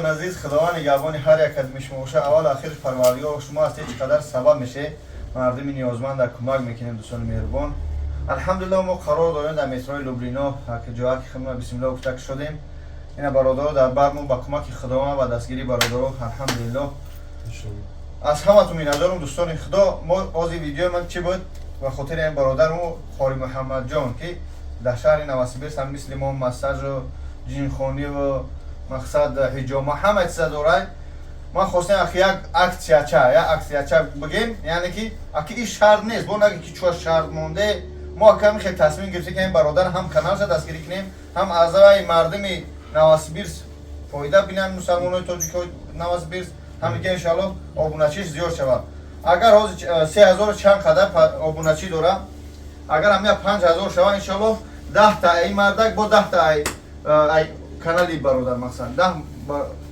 Азиз, Худованд нигаҳбони ҳар як аз шумо боша. Аввал ахир Парвардигор шумо ҳастед, чӣ қадар сабаб меше, мардуми ниёзманд кӯмак мекунем. Дӯстони меҳрубон, алҳамдулилло, мо қарор дорем дар метрои Люблино, ки ҷоа ки хидмат бисмилло гуфта шудем. Ина бародаро дар бар мо ба кӯмаки Худованд ва дастгирии бародаро, алҳамдулилло, аз ҳаматон миннатдорум. Дӯстони Худо, мо ози видеои ман чӣ буд? Ба хотири ин бародармо Қори Муҳаммадҷон, ки дар шаҳри Новосибирск ҳам мисли мо массажу ҷинхониву мақсад ҳиҷома, ҳама чиза дорад. Ман хостем ахи як аксияча бигем, яъне ки аки ин шарт нест, бо наги ки чуа шарт монде. Мо аками хел тасмим гирифтем, ки ин бародар ҳам каналша дастгирӣ кунем, ҳам аз рӯи мардуми Новосибирск фоида бинанд, мусалмонои тоҷикои Новосибирск ҳам дига, иншоалло, обуначиш зиёд шавад. Агар ҳозир 3000 чанд қадар обуначӣ дорам, агар ҳамя 5000 шава, иншоалло, 10-та ай мардак бо 10-та ай канали бародар, мақсад 10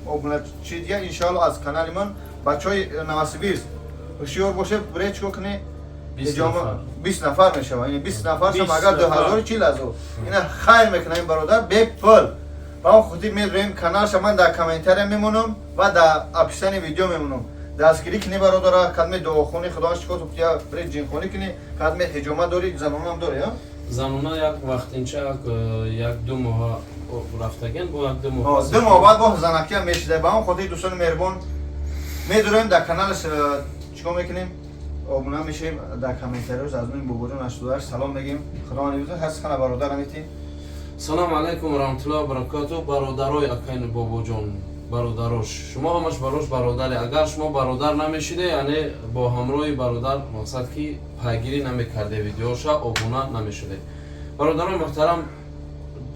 обуначи дига, иншоалло, аз канали ман. Бачаҳои Новосибирск, ҳушёр бошед, бире чикор кунед? 20 нафар мешава, ин 20 нафар шам, агар 2040 000 ина хайр мекунам. Ин бародар бепул ба он хотир медурем. Каналша ман дар комментария мемонам ва дар описании видео мемонам. Дастгирӣ кунӣ бародара. Кадме дуохонӣ, Худованд шукр, я бире ҷинхонӣ кунӣ, кадме ҳиҷома дорӣ, занонам дорӣ? Занона як вақтинча як ду моҳа рафтаген, бо як ду моҳ. 2 моҳ баъд бо занакиам мешида. Ба он хотири, дӯстони меҳрубон, медурем, дар каналаш чикор мекунем? Обуна мешавем. Дар комментариёш аз номи Бобоҷон 88 салом мегем. Худованд нигаҳбон ҳаст. Хана, бародар, мети. Салому алайкум ва раҳматуллоҳи ва баракату, бародарои акайни Бобоҷон, бародарош. Шумо ҳамаш барош бародаре. Агар шумо бародар намешиде, яъне бо ҳамроҳи бародар, мақсад ки пайгирӣ намекарде видеоша, обуна намешуде. Бародарои муҳтарам,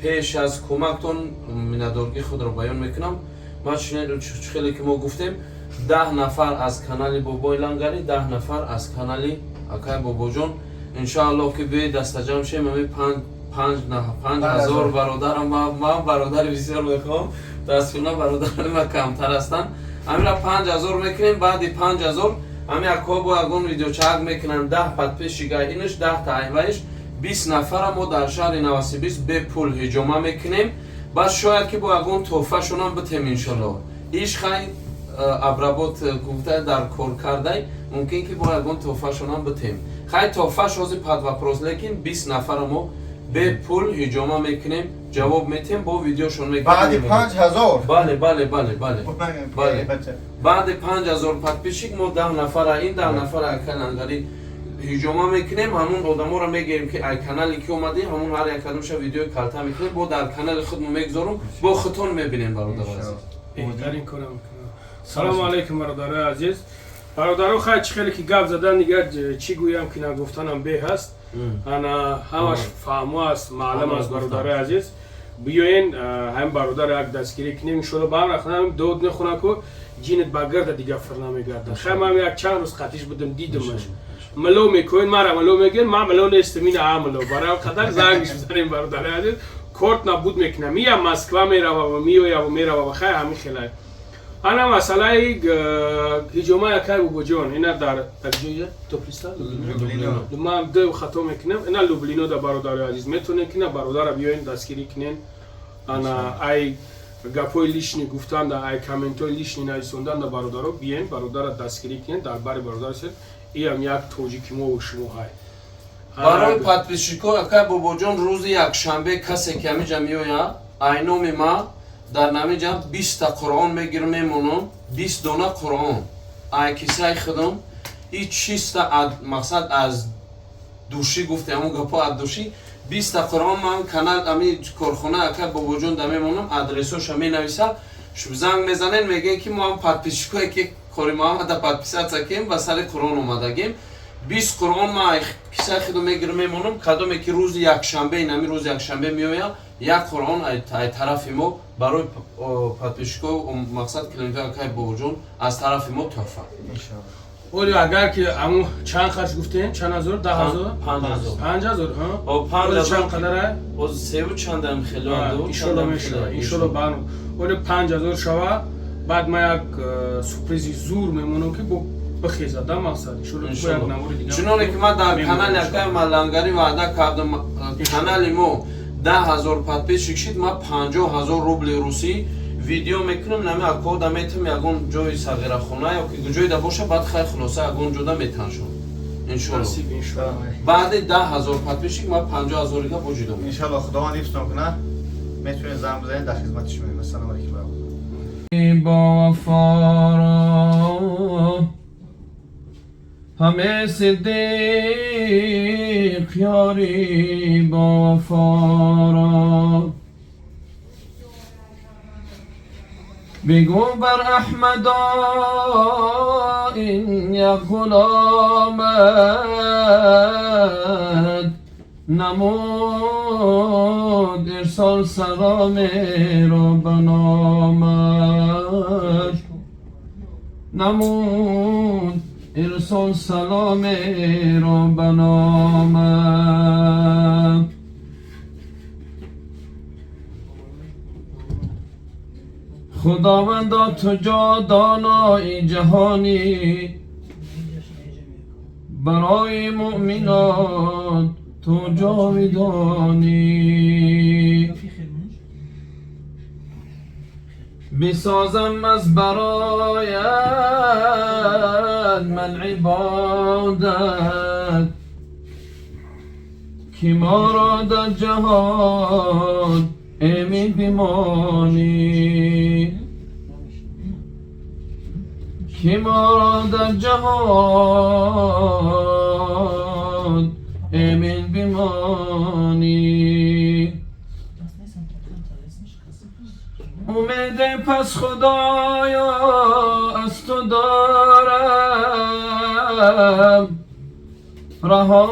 пеш аз кӯмактон миннатдоргии худро баён мекунам. Ма хеле ки мо гуфтем, 10 нафар аз канали Бобои Лангарӣ, 10 нафар аз канали акай Бобоҷон, иншоаллоҳ, ки биёед дастаҷамъ шем. Ами 5000 бародарам, ман бародари бисёр мехоҳам, мутаассифона бародарони ма камтар ҳастанд. Амира 5000 мекунем. Баъди 5000 ами акҳо бо ягон видеочаак мекунанд, 10 подписчика инаш, 10-та айваиш, 20 нафара мо дар шаҳри Новосибирск бепул ҳиҷома мекунем. Баъд шояд ки бо ягон тӯҳфашонам битем, иншоллоҳ. Иш хай обработ гуфта дар кор кардай, мумкин ки бо ягон тӯҳфашонам битем. Хай, тӯҳфаш ҳозир под вопрос, лекин 20 нафара мо бепул ҳиҷома мекунем, ҷавоб метем, бо видеошон мекунем. Баъди 5000. Бале, баъди 5000 подписчик мо 10 нафара, ин 10 нафара акай Лангарӣ ҳиҷома мекунем. Ҳамун одаморо мегирем, ки ай канали ки омадӣ, ҳамун ҳар як кадомша видеои калта мекунем, бо дар канали худмо мегузорум, бо худтон мебинем, бародар азиз. Беҳтарин кора мекунам. Салому алайкум, бародарои азиз. Бародаро, хай, чӣ хеле ки гап задан, дигар чӣ гӯям, ки нагуфтанам беҳ аст. Ана ҳамаш фаҳмо аст, маълум аст. Бародарои азиз, биёен ҳамин бародар як дастгирӣ кунем, иншолло. Ба ҳам рахтам дод мехонам, ку ҷинат ба гирда дига фир намегарда. Хай, ман як чанд рӯз қатиш будам, дидимаш. Мило мекунед, мара мило мегӯед, ман мило нестам, ина мило. Барои қадар зангиш бизанем, бародари азиз, корт набуд мекунам. Ия Москва мерава ва меояв мерава ва хай, ҳамин хелай. Ана масъалаи ҳиҷома, якай Бобоҷон, ина дар ҷоя топлиста ман ду хато мекунам. Ина Люблино да, бародари азиз, метавонед ки на бародара биёен, дастгирӣ кунен. Ана ай гапҳои лишний гуфтанда, ай комментҳои лишний нависонданда, бародаро, биёен, бародара дастгирӣ кунен, дар бари бародар иам як тоҷики мо шумо ҳай. Барои подписчикҳо, акай Бобоҷон, рӯзи якшанбе касе ки ҳамиҷа меояд, айноми ма дар намиҷа 20-та Қуръон мегирам, мемонам, 20 дона Қуръон ай кисаи худам и чиста, мақсад аз души гуфте, ҳамон гапо аз души, 20-та Қуръон ман канал ами корхона акай Бобоҷон да мемонам, адресоша менависа. Занг мезанен, мегӯен, ки мо ҳам подписчикое ки Кори Муҳаммада подписаться кем, ба сари Қуръон омадагем. 20 Қуръон ма кисаи худо мегирам, мемонам. Кадоме ки рӯзи якшанбе, инами рӯзи якшанбе меояд, як Қуръон ай тарафи мо барои подписчико, мақсад клиентои акай Бобоҷон, аз тарафи мо тӯҳфа. Оли, агар ки аму чанд харҷ гуфтем, чанд ҳазор, 10 000? 5000. 5000. 5000. Чанд қадара? Боз севу чандам хело. Иншолло мешава, иншолло. Баъд оли 5000 шава, баъд ма як сюрпризи зур мемонам, ки бо бихезада, мақсад, иншолло. Чуноне ки ман дар канали акай Малангарӣ ваъда кардам, канали мо 10 000 подписчик шид, ман 50 000 рубли русӣ. Видео мекунем, нами акода метам, ягон ҷои сағирахона ё ки ҷойда боша, баъд хайр, хулоса, ягон ҷода метаншон, иншолло. Насиб, иншоалло. Баъди 10 000 подписчик ма 50 000 рига бо ҷудо мекунам. Иншалло, Худованд ҳифзтон кунад. Метавонед занг бизанед, дар хизмати шумоем. Ассалому алайкум ва раҳматуллоҳ. Бо вафоро ҳаме сиддиқ ёри бо вафоро бигӯ бар Аҳмадо ин як ғуломат намуд ирсол саломеро ба номат, намуд ирсол саломеро ба номат. Худовандо, ту ҷо донои ҷаҳонӣ, барои муъминон ту ҷовидонӣ. Бисозам аз бароят ман ибодат, ки моро дар ҷаҳон эмин бимонӣ, ки моро дар ҷаҳон эмин бимонӣ. Умед пас, Худоё, аз ту дорам, раҳо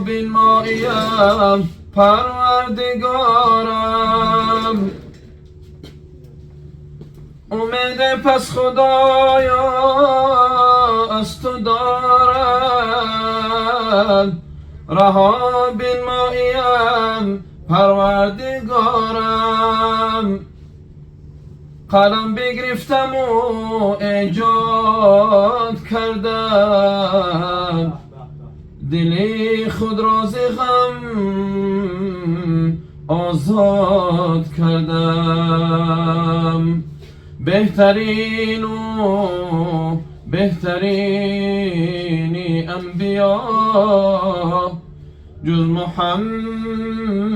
бинмоям, Парвардигорам. Умед пас, Худоё, аз ту дорам, раҳо бинмоям, Парвардигорам. Қалам бигирифтаму эҷод кардам, дили худро зи ғам озод кардам. Беҳтарину беҳтарини анбиё ҷуз Муҳаммад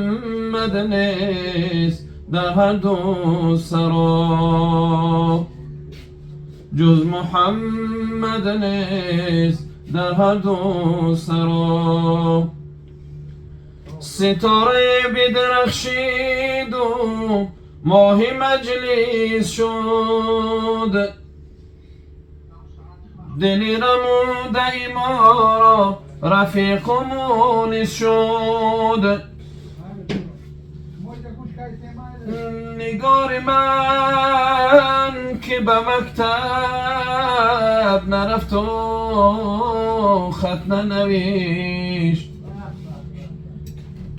нест дар ҳар ду саро, ҷуз Муҳаммад нест дар ҳар ду саро. Ситораи бидирахшиду моҳи маҷлис шуд, дили рамудаи моро рафиқу мунис шуд. Нигори ман, ки ба мактаб нарафту хат нанавишт,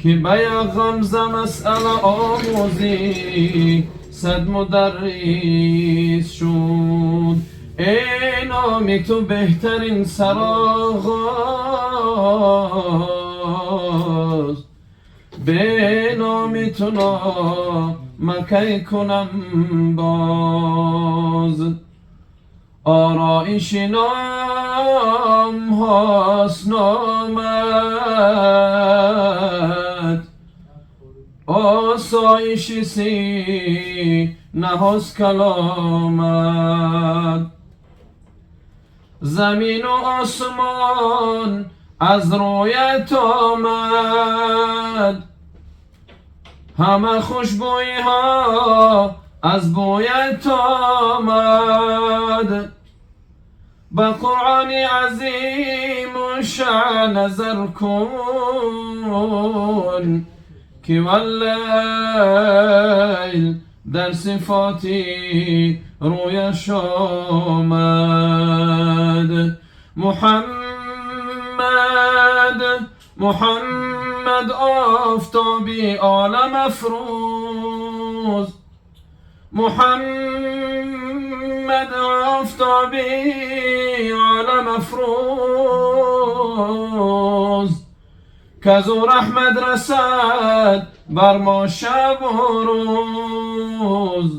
ки ба як ғамза масъала омӯзӣ сад мударрис шуд. Эй номи ту беҳтарин сароғоз, бе номи ту номакай кунам боз. Ороиши ном ҳост номат, осоиши синаҳост каломат. Замину осмон аз рӯят омад, ҳама хушбӯиҳо аз бӯят омад. Ба Қуръони азиму шаън назар кун, ки валлайл дар сифоти рӯяш омад. Муҳаммад, Муҳаммад, офтоби олам афрӯз, Муҳаммад, офтоби олам афрӯз, казу раҳмат расад бар мо шабу рӯз.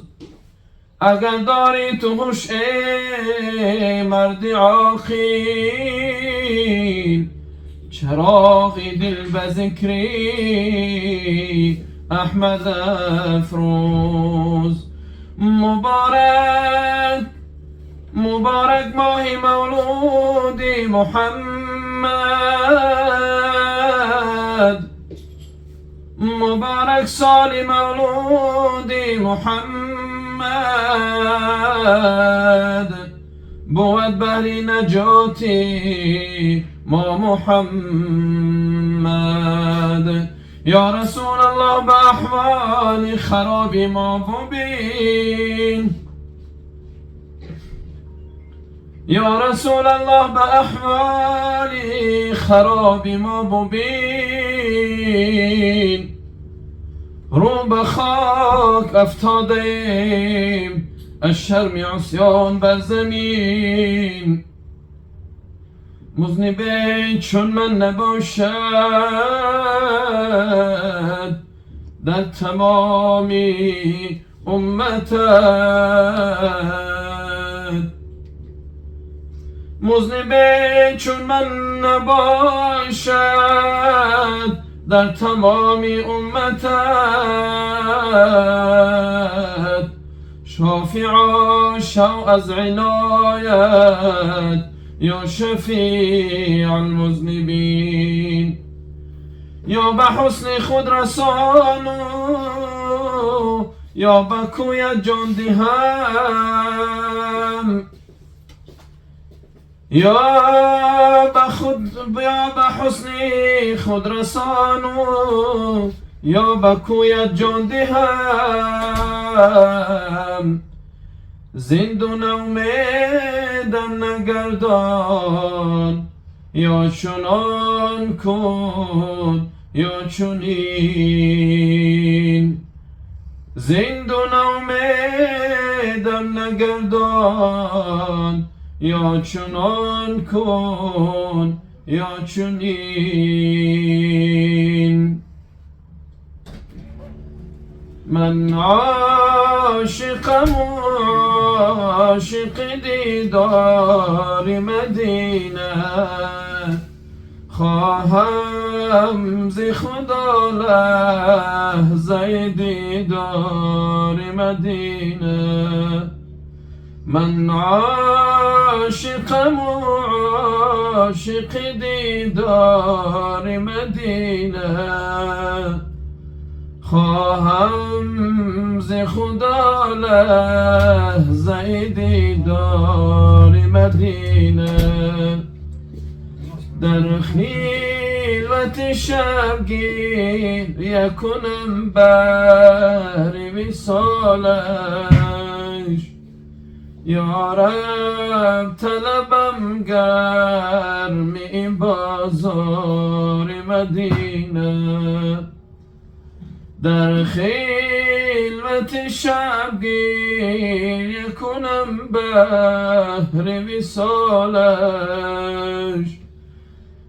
اگر داری تو هوش ای مرد عاقل، چراغ دل به ذکری احمد افروز. مبارک مبارک ماه مولود محمد، مبارک سال مولود محمد، بود بهر نجاتی ما محمد. یا رسول الله به احوال خراب ما ببین، یا رسول الله به احوال خراب ما ببین. رو به خاک افتاده ایم از شرم عصیان بر زمین، مذنبین چون من نباشد در تمامی امتت، مذنبین چون من نباشد در تمامی امتت. شافعا شو از عنایت یا شفیع المذنبین، یا به حسن خود رسانو یا به کوی جان دهم، یا به خود یا به حسن خود رسانو یا به کوی جان دهم. زندون امیدم نگردان یا چنان کن یا چنین، زندون امیدم نگردان یا چنان کن یا چنین. من عاشقم عاشق دیدار مدینه، خواهم ز خدا لحظه دیدار مدینه. من عاشقم عاشق دیدار مدینه، خواهم ز خدا لحظه دیدار مدینه. در خلوت شب گریه کنم بهر وصالش، یا رب طلبم گرمی بازار مدینه. در خلوت شب گریه کنم بهر وصالش،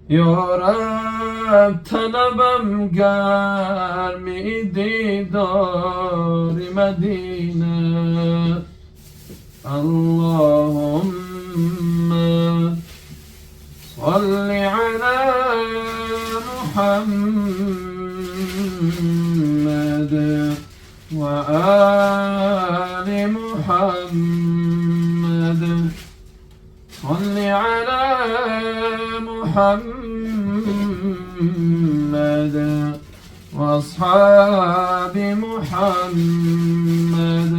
یا رب طلبم گرمی دیدار مدینه. اللهم صل على محمد وآل محمد، صل على محمد وأصحاب محمد.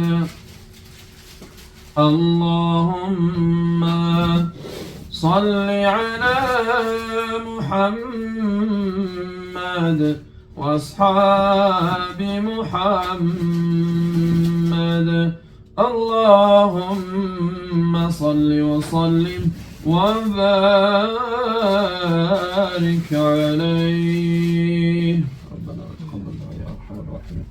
اللهم صل على محمد وأصحاب محمد. اللهم صل وسلم وبارك عليه. ربنا تقبل يا أرحم الراحمين.